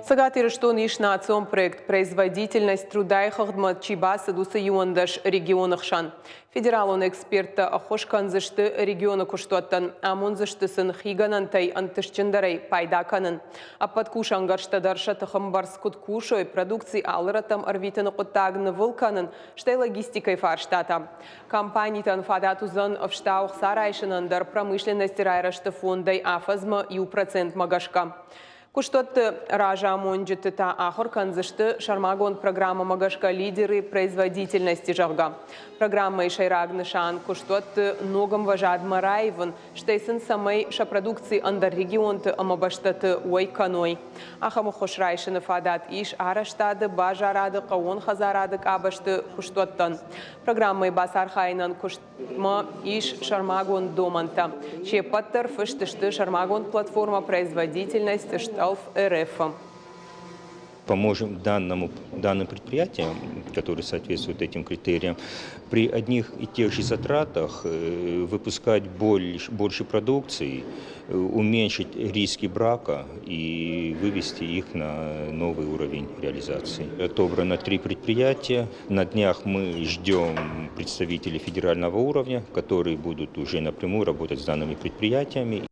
Цӕгат Ирыстон ис национ проект «Производительность труда»-йы хыгъдмӕ чи бацыд, уыцы 11 регионы хсӕн. Федералон эксперттӕ ӕххуыс кӕндзысты регионы куыстуӕттӕн, амондзысты сын хигӕнӕнтӕй ӕнтыстджындӕрӕй пайда кӕнын. Ӕппӕт кусӕнгӕрзтӕ дӕр сӕ тыхы мбӕрц куыд кусой, продукци алы рӕттӕм ӕрвитыны хъуыддаг нывыл кӕнын, стӕй логистикӕйы фарстатӕ. Компанитӕн фадат уыдзӕн ӕфстау ӕхца райсынӕн дӕр промышленности райрӕзты фондӕй афӕдзмӕ 1 процентмӕ гӕсгӕ. Куыстуӕтты разамонджыты та ахуыр кӕндзысты сӕрмагонд программӕмӕ гӕсгӕ «Лидеры производительности», зӕгъгӕ. Программӕйы сӕйраг нысан куыстуӕтты ног ӕмвӕзадмӕ раивын, стӕй сын цӕмӕй сӕ продукци ӕндӕр регионты ӕмӕ бӕстӕты уӕй кӕной. Ахӕм ӕххуыс райсыны фадат ис арӕзтады, базарады, хъӕууон хӕдзарады къабӕзты куыстуӕттӕн. Программӕйы бацархайынӕн куыстмӕ ис сӕрмагонд домӕнтӕ. Се ппӕт дӕр фыст сты сӕрмагонд платформа «Производительность стъӕлф РФ-ы». Поможем данным предприятиям, которые соответствуют этим критериям, при одних и тех же затратах выпускать больше продукции, уменьшить риски брака и вывести их на новый уровень реализации. Отобрано три предприятия. На днях мы ждем представителей федерального уровня, которые будут уже напрямую работать с данными предприятиями.